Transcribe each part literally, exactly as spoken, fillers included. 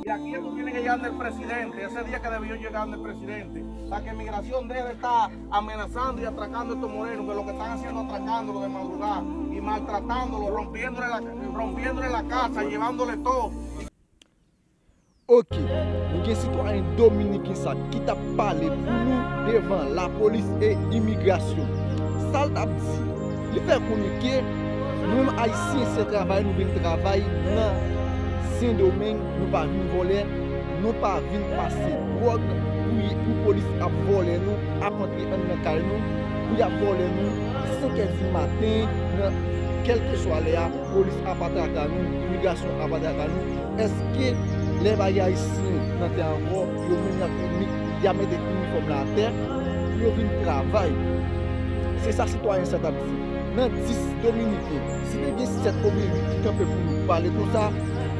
Y aquí es que tiene que llegar el presidente, ese día que debió llegar el presidente, para que migración deje de estar amenazando y atracando a estos morenos, que lo que están haciendo es atracándolos de madrugada y maltratándolos, rompiéndole la, rompiéndole la casa, llevándole todo. Ok, nou gen sitwayen dominiken sa ki t ap pale pou nou devan lapolis e imigrasyon. Sa l t ap di, li fè konnen ke nou menm Ayisyen se travay nou vin travay nan Sendomeng, nou pa vin vòlè, nou pa vin pase dwòg pou, pou polis ap vòlè nou, ap antre anndan kay nou, pou y ap vòlè nou senkè di maten, nan kèlkeswa lè a, polis ap atraka nou, imigrasyon ap atraka nou. Èske lè bagay ayisyen nan tè ankò, yo menm y ap, y ap mete inifòm la atè pou yo vin travay? Se sa sitwayen sa t ap di. Nan dis dominiken, si te gen sèt oubyen uit ki kanpe pou nou pale konsa,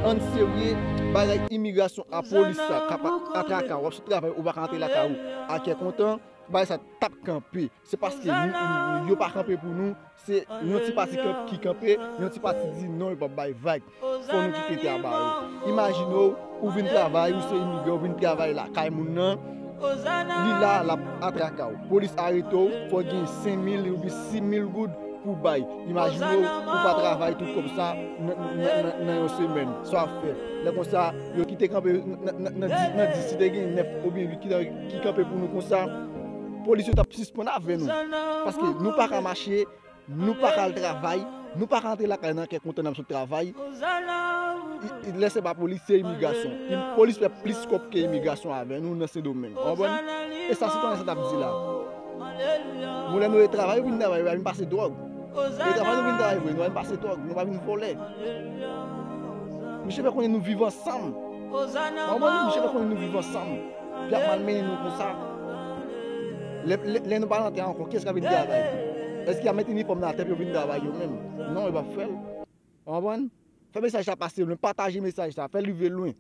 ann serye, bagay imigrasyon a polis sa k ap atraka w, w ap sot travay, ou pa ka antre lakay ou a kè kontan, bagay sa t ap kanpe. Se paske yo pa kanpe pou nou, se yon ti pati ki kanpe, yon ti pati di non, yo p ap bay vag. Fò nou kite tè a ba yo. Imajine w, ou vin travay, ou se imigran, ou vin travay lakay moun nan, li la, l ap atraka w. Polis arete w, fò gen senk mil oubyen sis mil goud pou bay. Imajine w, ou pa travay tout kòb sa nan yon semèn. Sa w ap fè? Lè konsa, yo kite kanpe nan dis, si te gen nèf oubyen uit ki kanpe pou nou konsa, polis yo t ap sispann avè nou. Paske nou pa ka mache, nou pa ka al travay, nou pa ka antre lakay nan kè kontan n ap sot travay. Lè se pa polis, se imigrasyon. Polis fè plis kòb ke imigrasyon avè nou nan Sendomeng. Ou konprann? E sa sitwayen sa t ap di la. Bon, lè nou ye travay, nou vin travay, nou pa vin pase dwòg. E travay nou vin travay vre, nou pa vin pase dwòg, nou pa vin vòlè. Misye fè konnen nou viv ansanm. Ou konprann? Misye fè konnen nou viv ansanm. Epi ap malmennen nou konsa. Lè, lè, lè nou pa nan tè ankò, kiyès k ap vin travay? Èske y ap met inifòm nan atè pou yo vin travay yo menm? Non, yo p ap fè l. Ou konprann? Fè mesaj la pase lwen, pataje mesaj la, fè l rive lwen.